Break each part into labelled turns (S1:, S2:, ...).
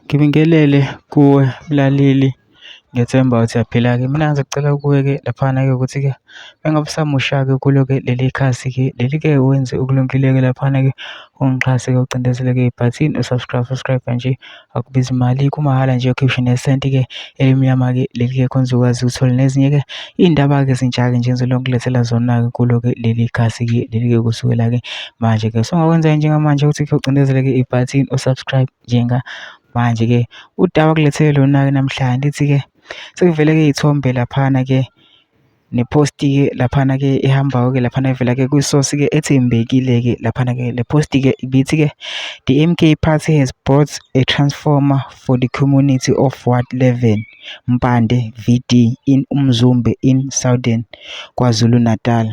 S1: Ngibingelele kuwe mlaleli, ngiyethemba ukuthi uyaphila-ke. Mina ngizokucela kuwe-ke laphana-ke ukuthi-ke engabe usamusha-ke kulo-ke leli khasi-ke leli-ke wenze okulungile-ke laphana-ke ungixhase-ke ucindezele-ke ibhathini subscribe nje, akubizi imali kumahhala nje ukhiphe nesenti-ke elimnyama-ke leli-ke khona uzokwazi ukuthola nezinye-ke iy'ndaba-ke ezintsha-ke nje engizobe ngikuletela zona-ke kulo-ke leli khasi-ke leli-ke kusukela-ke manje-ke. So ongakwenza njengamanje ukuthi-ke ucindezele-ke ibhathini subscribe manje-ke udaba okulethele lona-ke namhlanje lithi-ke sekuvele-ke iy'thombe laphana-ke nephosti-ke laphana-ke ehambayo-ke laphana evela-ke kwisosi-ke ethembekile-ke laphana-ke. Le posti-ke ibithi-ke the MK party has brought a transformer for the community of Ward 11 Mpande VD in Umzumbe in Southern KwaZulu-Natal.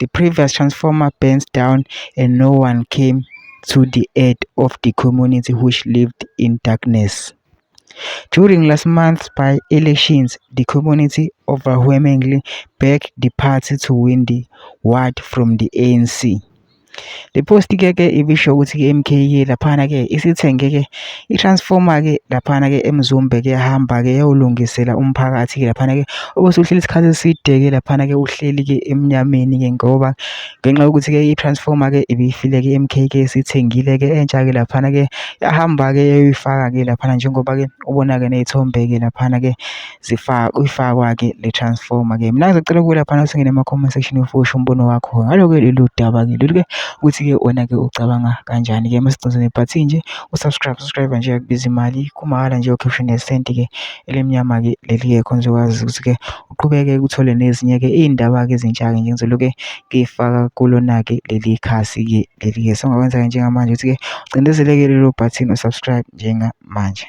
S1: The previous transformer burnt down and no one came to the aid of the community which lived in darkness. During last month's by-elections, the community overwhelmingly backed the party to win the ward from the ANC. Le posti-ke ibisho ukuthi-ke MK-ke laphana-ke isithenge-ke i-transformer-ke laphana-ke eMzumbe-ke yahamba-ke yawulungisela umphakathi-ke laphana-ke obese uhleli isikhathi eside-ke laphana-ke uhleli-ke emnyameni-ke ngoba ngenxa yokuthi-ke i-transformer-ke ibifile-ke MK-ke isithengile-ke entsha-ke laphana-ke yahamba-ke yayoyifaka-ke laphana njengoba-ke ubona-ke ney'thombe-ke laphana-ke ifakwa-ke le transformer-ke. Mina ngizocela kuwe laphana ukuthi ungene ema-comment section ufushe umbono wakho ngalo-ke lolu daba-ke lolu-ke ukuthi-ke wena-ke ucabanga kanjani-ke. Masicindezele ibhathini nje subscribe nje akubizi imali kumahhala nje ukhiphe nesenti-ke elimnyama-ke leli-ke khona uzokwazi ukuthi-ke uqhubeke uthole nezinye-ke iy'ndaba-ke ezintsha-ke nje ngizoloke ngiy'faka kulona-ke leli khasi-ke leli-ke. So ongakwenza-ke njengamanje ukuthi-ke ucindezele-ke lelo bhathini subscribe njengamanje.